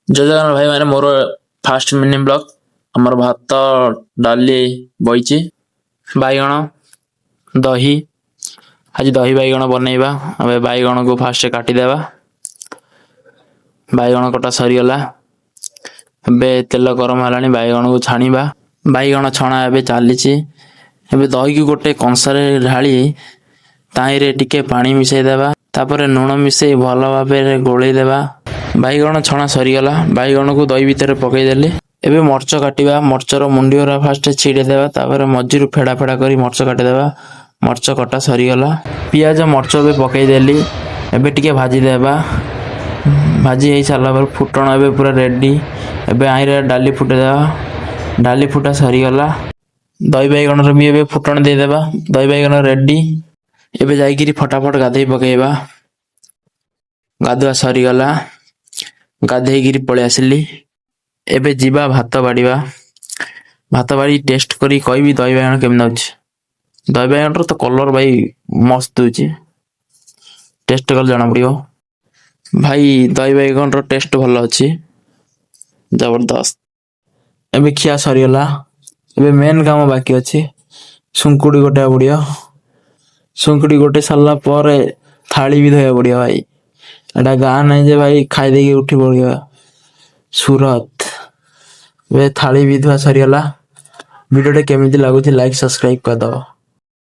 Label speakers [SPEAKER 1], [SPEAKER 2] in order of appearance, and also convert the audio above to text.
[SPEAKER 1] ଜୟ ଜଗନ୍ନାଥ ଭାଇମାନେ, ମୋର first mini blog. ଆମର ଭାତ ଡାଲି ବଇଛି, ବାଇଗଣ, ଦହି। ଆଜି ଦହି ବାଇଗଣ ବନେଇବା। ଏବେ ବାଇଗଣକୁ ଫାଷ୍ଟ କାଟିଦେବା। ବାଇଗଣ କଟା ସରିଗଲା। ଏବେ ତେଲ ଗରମ ହେଲାଣି, ବାଇଗଣକୁ ଛାଣିବା। ବାଇଗଣ ଛଣା ଏବେ ଚାଲିଛି। ଏବେ ଦହିକୁ ଗୋଟେ କଂସାରେ ଢାଳି ତାହିଁରେ ଟିକେ ପାଣି ମିଶାଇ ଦେବା। ତାପରେ ଲୁଣ ମିଶାଇ ଭଲ ଭାବରେ ଗୋଳେଇ ଦେବା। ବାଇଗଣ ଛଣା ସରିଗଲା। ବାଇଗଣକୁ ଦହି ଭିତରେ ପକେଇଦେଲି। ଏବେ ମର୍ଚ କାଟିବା। ମର୍ଚର ମୁଣ୍ଡି ଗୁରା ଫାଷ୍ଟ ଛିଡେଇ ଦେବା। ତାପରେ ମଝିରୁ ଫେଡ଼ା ଫେଡ଼ା କରି ମର୍ଚ କାଟିଦେବା। ମର୍ଚ କଟା ସରିଗଲା। ପିଆଜ, ମର୍ଚ ଏବେ ପକେଇଦେଲି। ଏବେ ଟିକେ ଭାଜିଦେବା। ଭାଜି ହେଇ ସାରିଲା ପରେ ଫୁଟଣ ଏବେ ପୁରା ରେଡି। ଏବେ ଆଇରେ ଡାଲି ଫୁଟେଇଦେବା। ଡାଲି ଫୁଟା ସରିଗଲା। ଦହି ବାଇଗଣର ବି ଏବେ ଫୁଟଣ ଦେଇଦେବା। ଦହି ବାଇଗଣ ରେଡି। ଏବେ ଯାଇକିରି ଫଟାଫଟ ଗାଧେଇ ପକେଇବା। ଗାଧୁଆ ସରିଗଲା। ଗାଧେଇକିରି ପଳେଇ ଆସିଲି। ଏବେ ଯିବା ଭାତ ବାଢ଼ିବା। ଭାତ ବାଢ଼ି ଟେଷ୍ଟ କରି କହିବି ଦହି ବାଇଗଣ କେମିତି ଲାଗୁଛି। ଦହି ବାଇଗଣର ତ କଲର ଭାଇ ମସ୍ତ ଦଉଛି। ଟେଷ୍ଟ କଲେ ଜଣା ପଡ଼ିବ। ଭାଇ, ଦହି ବାଇଗଣର ଟେଷ୍ଟ ଭଲ ଅଛି, ଜବରଦସ୍ତ। ଏବେ ଖିଆ ସରିଗଲା। ଏବେ ମେନ୍ କାମ ବାକି ଅଛି, ଶୁଙ୍କୁଡ଼ି ଗୋଟାଇବାକୁ ପଡ଼ିବ। ଶୁଙ୍କୁଡ଼ି ଗୋଟେ ସାରିଲା ପରେ ଥାଳି ବି ଧୋଇବାକୁ ପଡ଼ିବ। ଭାଇ, ଏଟା ଗାଁ ନାହିଁ ଯେ ଭାଇ ଖାଇ ଦେଇକି ଉଠି ପଡ଼ିବ। ସୁରତ। ଏବେ ଥାଳି ବି ଧୁଆ ସରିଗଲା। ଭିଡ଼ିଓଟା କେମିତି ଲାଗୁଛି, ଲାଇକ୍ ସବସ୍କ୍ରାଇବ କରିଦବ।